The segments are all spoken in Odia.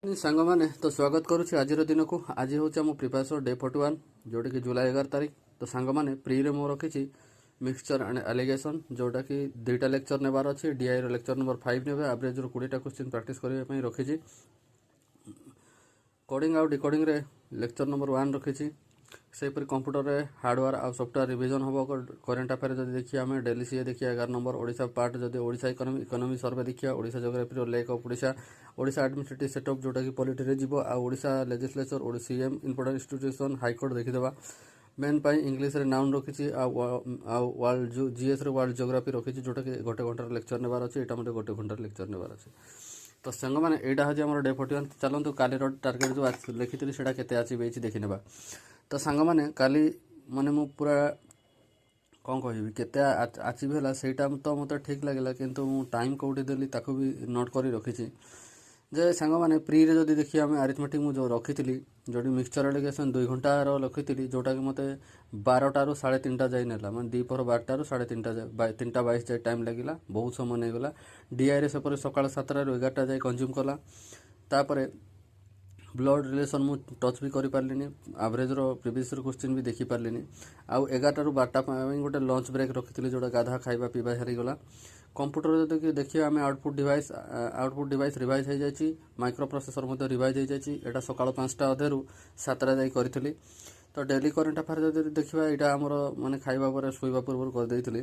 ସାଙ୍ଗମାନେ, ତ ସ୍ୱାଗତ କରୁଛି ଆଜିର ଦିନକୁ। ଆଜି ହେଉଛି ଆମ ପ୍ରିପାରେସନ୍ ଡେ 41, ଯେଉଁଟାକି ଜୁଲାଇ 11 ତାରିଖ। ତ ସାଙ୍ଗମାନେ, ପ୍ରିରେ ମୁଁ ରଖିଛି ମିକ୍ସଚର ଆଣ୍ଡ ଆଲିଗେସନ୍, ଯେଉଁଟାକି ଦୁଇଟା ଲେକ୍ଚର ନେବାର ଅଛି। ଡିଆଇର ଲେକ୍ଚର ନମ୍ବର 5 ନେବେ। ଆଭରେଜରୁ 20ଟା କ୍ୱେଶ୍ଚିନ୍ ପ୍ରାକ୍ଟିସ୍ କରିବା ପାଇଁ ରଖିଛି। କୋଡ଼ିଂ ଆଉ ଡିକୋଡ଼ିଂରେ ଲେକ୍ଚର ନମ୍ବର 1 ରଖିଛି। ସେହିପରି କମ୍ପ୍ୟୁଟରରେ ହାର୍ଡ଼ୱେର୍ ଆଉ ସଫ୍ଟୱେର୍ ରିଭିଜନ୍ ହେବ। କରେଣ୍ଟ ଆଫେୟାର ଯଦି ଦେଖିବା ଆମେ, ଡେଲି ସିଏ ଦେଖିବା 11 ନମ୍ବର। ଓଡ଼ିଶା ପାର୍ଟ ଯଦି ଓଡ଼ିଶା ଇକୋନୋମି, ଇକୋନୋମି ସର୍ଭେ ଦେଖିବା, Odisha ଜୋଗ୍ରାଫିର lake of Odisha, Odisha administrative setup ଯେଉଁଟାକି ପଲିଟିରେ ଯିବ, ଆଉ Odisha legislature, CM, important institution, high court ଦେଖିଦେବା। ମେନ୍ ପାଇଁ ଇଂଲିଶରେ ନାଉନ୍ ରଖିଛି ଆଉ ୱାର୍ଲଡ ଜିଏସ୍ରେ ୱାର୍ଲଡ ଜିଓଗ୍ରାଫି ରଖିଛି, ଯେଉଁଟାକି ଗୋଟେ ଘଣ୍ଟାର ଲେକ୍ଚର ନେବାର ଅଛି। ଏଇଟା ମଧ୍ୟ ଗୋଟେ ଘଣ୍ଟାର ଲେକ୍ଚର ନେବାର ଅଛି। ତ ସାଙ୍ଗମାନେ, ଏଇଟା ହେଉଛି ଆମର ଡେ 41। ଚାଲନ୍ତୁ, କାଲିର ଟାର୍ଗେଟ୍ ଯେଉଁ ଲେଖିଥିଲି, ସେଇଟା କେତେ ଆଚିଭ୍ ହେଇଛି ଦେଖିନେବା। ତ ସାଙ୍ଗମାନେ, କାଲି ମାନେ ମୁଁ ପୁରା କ'ଣ କହିବି, କେତେ ଆଚିଭ୍ ହେଲା ସେଇଟା ତ ମୋତେ ଠିକ୍ ଲାଗିଲା, କିନ୍ତୁ ମୁଁ ଟାଇମ୍ କେଉଁଠି ଦେଲି ତାକୁ ବି ନୋଟ୍ କରି ରଖିଛି ଯେ ସାଙ୍ଗମାନେ, ପ୍ରିରେ ଯଦି ଦେଖିବା ଆମେ, ଆରିଥମେଟିକ୍ ମୁଁ ଯେଉଁ ରଖିଥିଲି, ଯେଉଁଠି ମିକ୍ସଚର ଆଲିଗେସନ୍ 2 ଘଣ୍ଟାର ରଖିଥିଲି, ଯେଉଁଟାକି ମୋତେ 12ଟାରୁ 3:30 ଯାଇ ନେଲା, ମାନେ ଦ୍ୱିପହର 12ଟାରୁ 3:30 ଯାଏ, 3:22 ଯାଏ ଟାଇମ୍ ଲାଗିଲା, ବହୁତ ସମୟ ନେଇଗଲା। ଡିଆଇରେ ସେପରି ସକାଳ 7ଟାରୁ 11ଟା ଯାଏ କନଜ୍ୟୁମ୍ କଲା। ତାପରେ ବ୍ଲଡ଼ ରିଲେସନ୍ ମୁଁ ଟଚ୍ ବି କରିପାରିଲିନି, ଆଭରେଜର ପ୍ରିଭିୟସ୍ କ୍ୱେଶ୍ଚିନ୍ ବି ଦେଖିପାରିଲିନି। ଆଉ 11ଟାରୁ 12ଟା ପାଇଁ ଗୋଟେ ଲଞ୍ଚ ବ୍ରେକ୍ ରଖିଥିଲି, ଯେଉଁଟା ଗାଧା, ଖାଇବା ପିଇବା ସରିଗଲା। କମ୍ପ୍ୟୁଟର ଯଦି ଦେଖିବା ଆମେ, ଆଉଟପୁଟ୍ ଡିଭାଇସ୍ ରିଭାଇଜ୍ ହେଇଯାଇଛି, ମାଇକ୍ରୋ ପ୍ରୋସେସର ମଧ୍ୟ ରିଭାଇଜ୍ ହେଇଯାଇଛି। ଏଇଟା ସକାଳ 5ଟା ଅଧେରୁ 7ଟା ଯାଇ କରିଥିଲି। ତ ଡେଲି କରେଣ୍ଟ ଆଫେୟାର ଯଦି ଦେଖିବା, ଏଇଟା ଆମର ମାନେ ଖାଇବା ପରେ ଶୋଇବା ପୂର୍ବରୁ କରିଦେଇଥିଲି।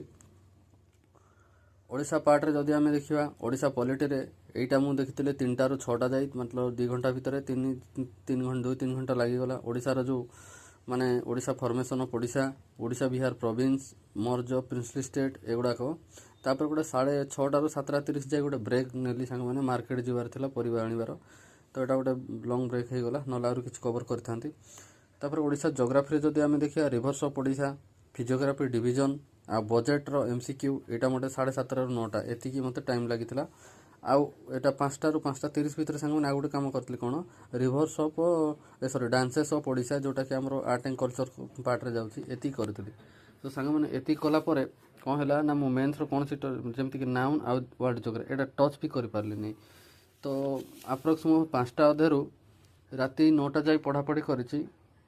ଓଡ଼ିଶା ପାର୍ଟରେ ଯଦି ଆମେ ଦେଖିବା, ଓଡ଼ିଶା ପଲିଟିରେ ଏଇଟା ମୁଁ ଦେଖିଥିଲି 3ଟାରୁ 6ଟା ଯାଇ, ମତଲବ 2 ଘଣ୍ଟା ଭିତରେ, ତିନି ତିନି ଘଣ୍ଟା, 2-3 ଘଣ୍ଟା ଲାଗିଗଲା। ଓଡ଼ିଶାର ଯେଉଁ ମାନେ Odisha formation of Odisha, Odisha Bihar province, merge of princely state, ଏଗୁଡ଼ାକ। ତାପରେ ଗୋଟେ 6:30ରୁ 7:30 ଯାଏ ଗୋଟେ ବ୍ରେକ୍ ନେଲି ସାଙ୍ଗମାନେ, ମାର୍କେଟ ଯିବାର ଥିଲା ପରିବା ଆଣିବାର। ତ ଏଇଟା ଗୋଟେ ଲଙ୍ଗ୍ ବ୍ରେକ୍ ହେଇଗଲା, ନହେଲେ ଆହୁରି କିଛି କଭର୍ କରିଥାନ୍ତି। ତାପରେ ଓଡ଼ିଶା ଜୋଗ୍ରାଫିରେ ଯଦି ଆମେ ଦେଖିବା, rivers of Odisha, physiography division ଆଉ ବଜେଟ୍ର ଏମ୍ସିକ୍ୟୁ, ଏଇଟା ମୋତେ 7:30ରୁ 9ଟା, ଏତିକି ମୋତେ ଟାଇମ୍ ଲାଗିଥିଲା। ଆଉ ଏଇଟା 5ଟାରୁ 5:30 ଭିତରେ ସାଙ୍ଗମାନେ ଆଉ ଗୋଟେ କାମ କରିଥିଲି କ'ଣ, rivers of sorry dances of Odisha, ଯେଉଁଟାକି ଆମର ଆର୍ଟ ଆଣ୍ଡ କଲଚର୍ ପାର୍ଟରେ ଯାଉଛି, ଏତିକି କରିଥିଲି। ତ ସାଙ୍ଗମାନେ, ଏତିକି କଲା ପରେ କ'ଣ ହେଲା ନା, ମୁଁ ମେନ୍ସର କୌଣସି ଯେମିତିକି ନାଉନ୍ ଆଉ ୱାର୍ଡ ଜୋଗ୍ରାଫି, ଏଇଟା ଟଚ୍ ବି କରିପାରିଲିନି। ତ ଆପ୍ରୋକ୍ସ ମୁଁ 5ଟା ଅଧେରୁ ରାତି 9ଟା ଯାଇ ପଢ଼ାପଢ଼ି କରିଛି।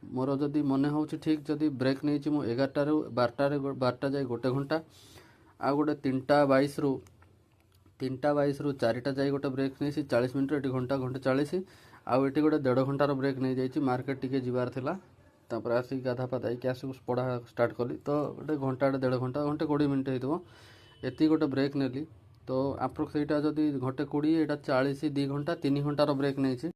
ମୋର ଯଦି ମନେ ହେଉଛି ଠିକ୍, ଯଦି ବ୍ରେକ୍ ନେଇଛି ମୁଁ 11ଟାରୁ 12ଟାରେ, 12ଟା ଯାଇ ଗୋଟେ ଘଣ୍ଟା, ଆଉ ଗୋଟେ 3:22ରୁ 4ଟା ଯାଇ ଗୋଟେ ବ୍ରେକ୍ ନେଇଛି 40 ମିନିଟ୍ର। ଏଠି ଘଣ୍ଟା, ଘଣ୍ଟେ 40, ଆଉ ଏଠି ଗୋଟେ ଦେଢ଼ ଘଣ୍ଟାର ବ୍ରେକ୍ ନେଇଯାଇଛି, ମାର୍କେଟ ଟିକେ ଯିବାର ଥିଲା। ତାପରେ ଆସିକି ଗାଧା ପାଧା ହେଇକି ଆସିକି ପଢ଼ା ଷ୍ଟାର୍ଟ କଲି। ତ ଗୋଟେ ଘଣ୍ଟାଟେ, ଦେଢ଼ ଘଣ୍ଟା, ଘଣ୍ଟେ 20 ମିନିଟ୍ ହେଇଥିବ, ଏତିକି ଗୋଟେ ବ୍ରେକ୍ ନେଲି। ତ ଆପ୍ରୋକ୍ସ ଏଇଟା ଯଦି ଘଣ୍ଟେ 20, ଏଇଟା 40, 2 ଘଣ୍ଟା, 3 ଘଣ୍ଟାର ବ୍ରେକ୍ ନେଇଛି।